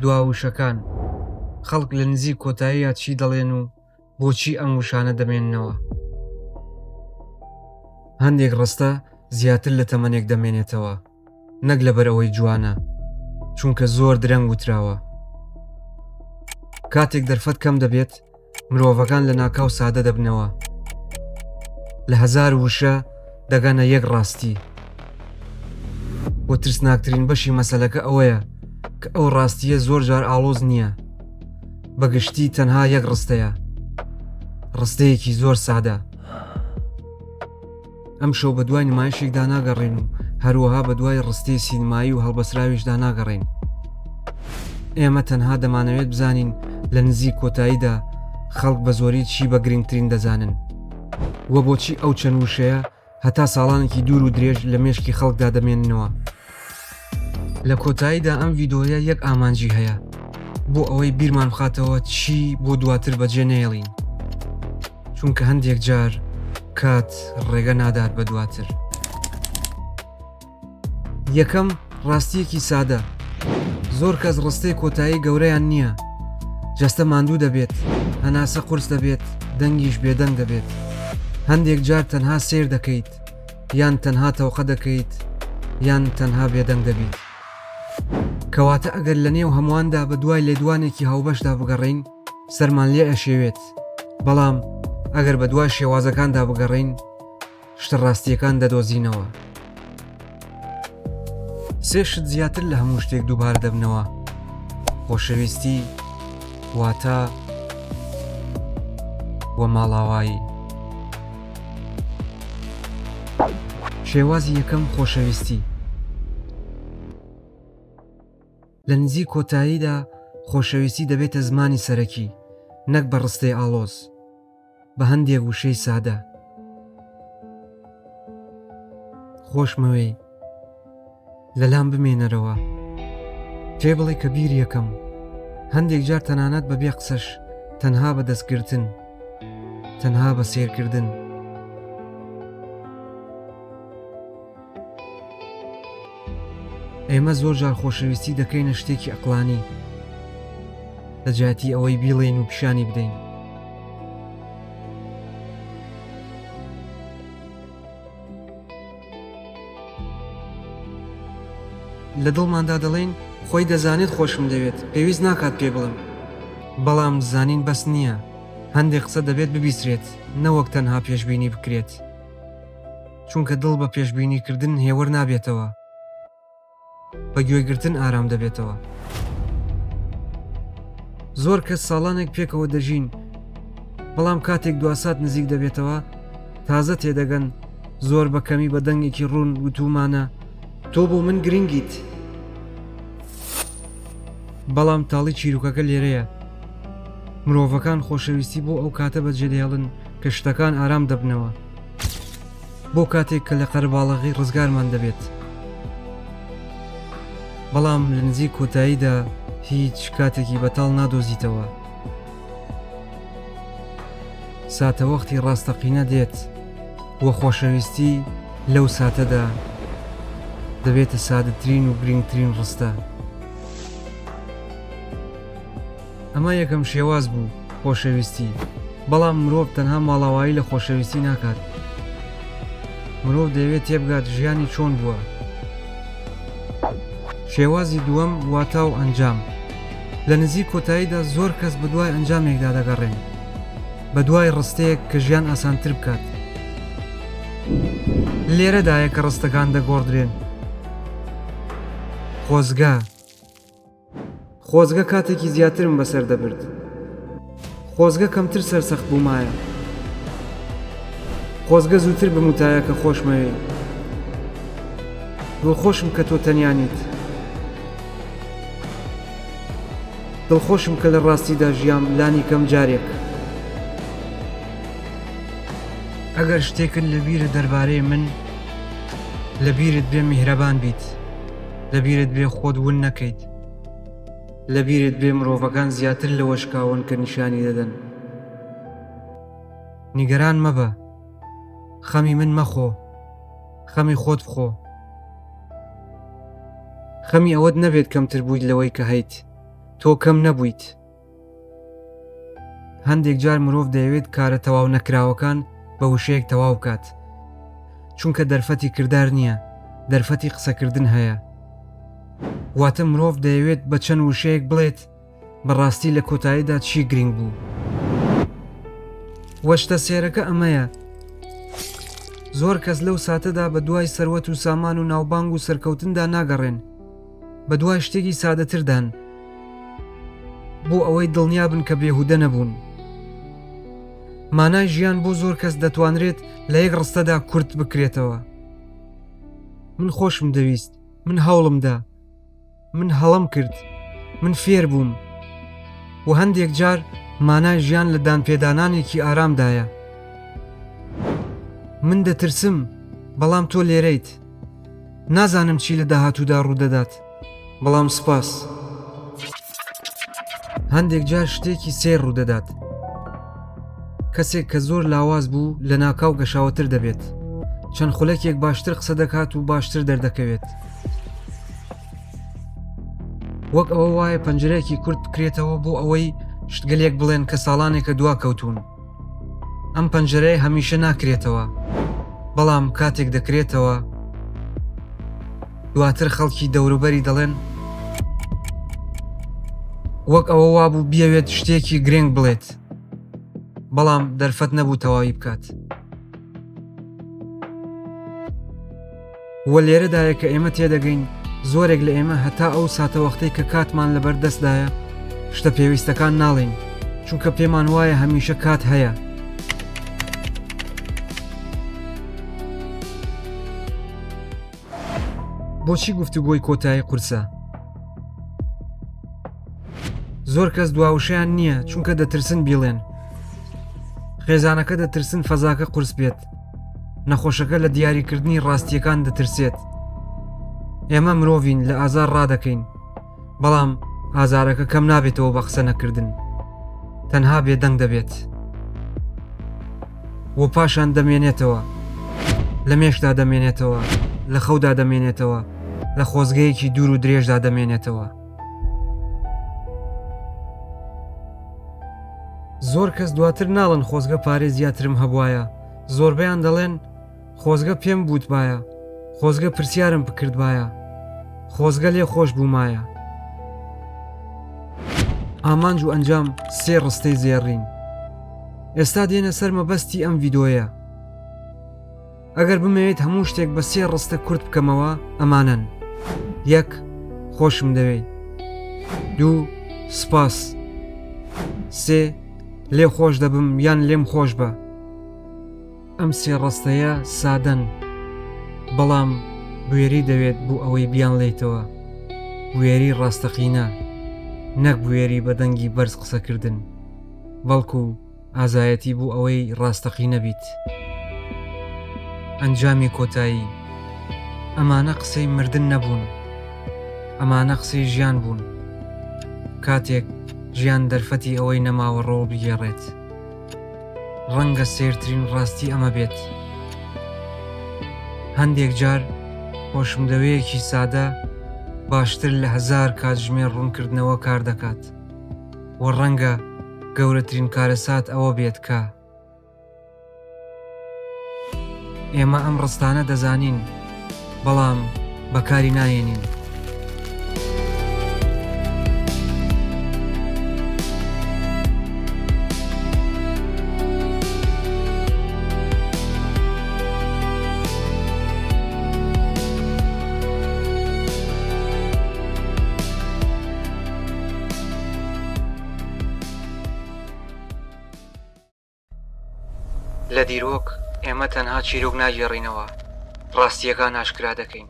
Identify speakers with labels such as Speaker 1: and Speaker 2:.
Speaker 1: دوا وشەکان، خەڵک لە نزیک کۆتاییا چی دەڵێن و بۆچی ئەم وشانە دەمێننەوە؟ هەندێک ڕستە زیاتر لە تەمەنێک دەمێنێتەوە، نەک لەبەر ئەوەی جوانە، چونکە زۆر درەنگ وتراوە. کاتێک دەرفەت کەم دەبێت، مرۆڤەکان لە ناکاو سادە دەبنەوە. لە هەزار وشە دەگەنە یەک ڕاستی. و ترسناکترین بەشی مەسەلەکە ئەوەیە کە ئەو ڕاستییە زۆر جار ئاڵۆز نییە. بە گشتی تەنها یەک ڕستەیە. ڕستەیەکی زۆر سادە. ئەمشەو بەدوای نمایشێکدا ناگەڕێین و هەروەها بەدوای ڕستەی سینمایی و هەڵبەستراویشدا ناگەڕێین. ئێمە تەنها دەمانەوێت بزانین لە نزیک کۆتاییدا خەڵک بە زۆری چی بە گرنگترین دەزانن و بۆچی ئەو چەند وشەیە هەتا ساڵانێکی دوور و درێژ لە مێشکی خەڵکدا دەمێننەوە. لە کۆتاییدا ئەم ڤیدۆیە یەک ئامانجی هەیە بۆ ئەوەی بیرمان بخاتەوە چی بۆ دواتر بەجێ نەیەڵین چونکە هەندێک جار کات ڕێگە نادات بە دواتر. یەکەم ڕاستیەکی سادە زۆر کەس ڕستەی کۆتایی گەورەیان نییە جەستە ماندوو دەبێت هەناسە قورس دەبێت دەنگیش بێدەنگ دەبێت هەندێک جار تەنها سێر دەکەیت یان تەنها تەوقە دەکەیت یان تەنها بێدەنگ دەبیت. کەواتە ئەگەر لەنێو هەموواندا بەدوای لێدوانێکی هاوبەشدا بگەڕێین سەرمان لێ ئەشێوێت، بەڵام ئەگەر بەدوای شێوازەکاندا بگەڕێین شتە ڕاستییەکان دەدۆزینەوە. سێ شت زیاتر لە هەموو شتێک دووبارە دەبنەوە، خۆشەویستی، واتا و ماڵاوایی. شێوازی یەکەم خۆشەویستی لە نزیک کۆتاییدا خۆشەویستی دەبێتە زمانی سەرەکی نەک بە ڕستەی ئاڵۆز بە هەندێک وشەی سادە خۆشمەوێی لەلام بمێنەرەوە پێ بڵێ کە بیر یەکەم هەندێک جار تەنانەت بە بێ قسەش تەنها بە دەستگرتن تەنها بە سێرکردن ئێمە زۆر جار خۆشەویستی دەکەینە شتێکی ئەقلانی لە جیاتی ئەوەی بیڵێین و پیشانی بدەین. لە دڵماندا دەڵێین خۆی دەزانێت خۆشم دەوێت پێویست ناکات پێی بڵێم. بەڵام زانین بەس نییە، هەندێک قسە دەبێت ببیسترێت نەوەک تەنها پێشبینی بکرێت. چونکە دڵ بە پێشبینیکردن هێور نابێتەوە. بە گوێگرتن ئارام دەبێتەوە. زۆر کەس ساڵانێک پێکەوە دەژین، بەڵام کاتێک دواسات نزیک دەبێتەوە، تازە تێدەگەن زۆر بە کەمی بە دەنگێکی ڕوون وتوومانە، تۆ بۆ من گرنگیت. بەڵام تاڵی چیرۆکەکە لێرەیە، مرۆڤەکان خۆشەویستی بۆ ئەو کاتە بەجێدەهێڵن کە شتەکان ئارام دەبنەوە. بۆ کاتێک کە لە قەرەباڵغی ڕزگارمان دەبێت. بەڵام لە نزیک کۆتاییدا هیچ کاتێکی بەتاڵ نادۆزیتەوە. ساتەوەختی ڕاستەقینە دێت و خۆشەویستی لەو ساتەدا دەبێتە سادەترین و گرنگترین ڕستە. ئەمە یەکەم شێواز بوو خۆشەویستی، بەڵام مرۆڤ تەنها ماڵاوایی لە خۆشەویستی ناکات، مرۆڤ دەیەوێت تێبگات ژیانی چۆن بووە. شێوازی دووەم واتا و ئەنجام، لە نزیک کۆتاییدا زۆر کەس بەدوای ئەنجامێکدا دەگەڕێن، بەدوای ڕستەیەک کە ژیان ئاسانتر بکات. لێرەدایە کە ڕستەکان دەگۆڕدرێن. خۆزگە. خۆزگە کاتێکی زیاترم بەسەر دەبرد. خۆزگە کەمتر سەرسەخت بوومایە. خۆزگە زووتر بموتایە کە خۆشمەوێی. دڵخۆشم کە تۆ تەنیا نیت. دڵخۆشم کە لە ڕاستیدا ژیام لانی کەم جارێک. ئەگەر شتێکت لەبیرە دەربارەی من، لەبیرت بێ میهرەبان بیت. لەبیرت بێ خۆت ون نەکەیت. لەبیرت بێ مرۆڤەکان زیاتر لەوە شکاون کە نیشانی دەدەن. نیگەران مەبە. خەمی من مەخۆ. خەمی خۆت بخۆ. خەمی ئەوەت نەبێت کەمتر بوویت لەوەی کە هەیت. تۆ کەم نەبوویت. هەندێک جار مرۆڤ دەیەوێت کارە تەواو نەکراوەکان بە وشەیەک تەواو بکات، چونکە دەرفەتی کردار نییە، دەرفەتی قسەکردن هەیە. واتە مرۆڤ دەیەوێت بە چەند وشەیەک بڵێت بەڕاستی لە کۆتاییدا چی گرنگ بوو. وە شتە سێرەکە ئەمەیە، زۆر کەس لەو ساتەدا بە دوای سەروەت و سامان و ناوبانگ و سەرکەوتندا ناگەڕێن، بە دوای شتێکی سادەتردان بۆ ئەوەی دڵنیابن کە بێهودە نەبوون. مانای ژیان بۆ زۆر کەس دەتوانرێت لە یەک ڕستەدا کورت بکرێتەوە. من خۆشم دەویست، من هەوڵمدا، من هەڵەم کرد، من فێر بووم. و هەندێک جار مانای ژیان لە دانپێدانانێکی ئارامدایە. من دەترسم، بەڵام تۆ لێرەیت. نازانم چی لە داهاتوودا ڕوودەدات، بەڵام سوپاس. هەندێک جار شتێکی سەیر ڕوودەدات. کەسێک کە زۆر لاواز بوو لەناکاو گەشاوەتر دەبێت. چەند خولەکێک باشتر قسە دەکات و باشتر دەردەکەوێت. وەک ئەوە وایە پەنجەرەیەکی کورت بکرێتەوە بۆ ئەوەی شتگەلێک بڵێن کە ساڵانێکە دواکەوتوون. ئەم پەنجەرەیە هەمیشە ناکرێتەوە، بەڵام کاتێک دەکرێتەوە، دواتر خەڵکی دەوروبەری دەڵێن وەک ئەوە وابوو بیەوێت شتێکی گرنگ بڵێت، بەڵام دەرفەت نەبوو تەواوی بکات. وە لێرەدایە کە ئێمە تێدەگەین زۆرێک لە ئێمە هەتا ئەو ساتەوەختەی کە کاتمان لەبەر دەستدایە شتە پێویستەکان ناڵێین چونکە پێمان وایە هەمیشە کات هەیە. بۆچی گفتوگۆی کۆتایی قورسە؟ زۆر کەس دواوشەیان نییە چونکە دەترسن بیڵێن. خێزانەکە دەترسن فەزاکە قورس بێت. نەخۆشەکە لە دیاریکردنی ڕاستییەکان دەترسێت. ئێمە مرۆڤین لە ئازار ڕادەکەین، بەڵام ئازارەکە کەم نابێتەوە بە قسە نەکردن. تەنها بێدەنگ دەبێت و پاشان دەمێنێتەوە. لە مێشکدا دەمێنێتەوە، لە خەودا دەمێنێتەوە، لە خۆزگەیەکی دوور و درێژدا دەمێنێتەوە. زۆر کەس دواتر ناڵێن خۆزگە پارەی زیاترم هەبوایە، زۆربەیان دەڵێن خۆزگە پێم بوتبایە، خۆزگە پرسیارم بکردبایە، خۆزگە لێ خۆش بوومایە. ئامانج و ئەنجام سێ ڕستەی زێڕین. ئێستا دێنە سەر مەبەستی ئەم ڤیدۆیە. ئەگەر بمەوێت هەموو شتێک بە سێ ڕستە کورت بکەمەوە ئەمانەن، یەک، خۆشم دەوێی. دوو، سپاس. سێ، لێ خۆش دەبم یان لێم خۆش بە. ئەم سێ ڕستەیە سادەن، بەڵام بوێری دەوێت بۆ ئەوەی بیانڵێیتەوە. بوێری ڕاستەقینە، نەک بوێری بە دەنگی بەرز قسەکردن، بەڵکو ئازایەتی بۆ ئەوەی ڕاستەقینە بیت. ئەنجامی کۆتایی، ئەمانە قسەی مردن نەبوون، ئەمانە قسەی ژیان بوون. کاتێک ژیان دەرفەتی ئەوەی نەماوە ڕۆڵ بگێڕێت. ڕەنگە سەیرترین ڕاستی ئەمە بێت. هەندێک جار خۆشمدەوێیەکی سادە باشتر لە هەزار کاتژمێر ڕوونکردنەوە کار دەکات. و ڕەنگە گەورەترین کارەسات ئەوە بێت کە. ئێمە ئەم ڕستانە دەزانین، بەڵام بەکاری ناهێنین. لە دیرۆک ئێمە تەنها چیرۆک ناگێڕینەوە، ڕاستییەکان ئاشکرا دەکەین.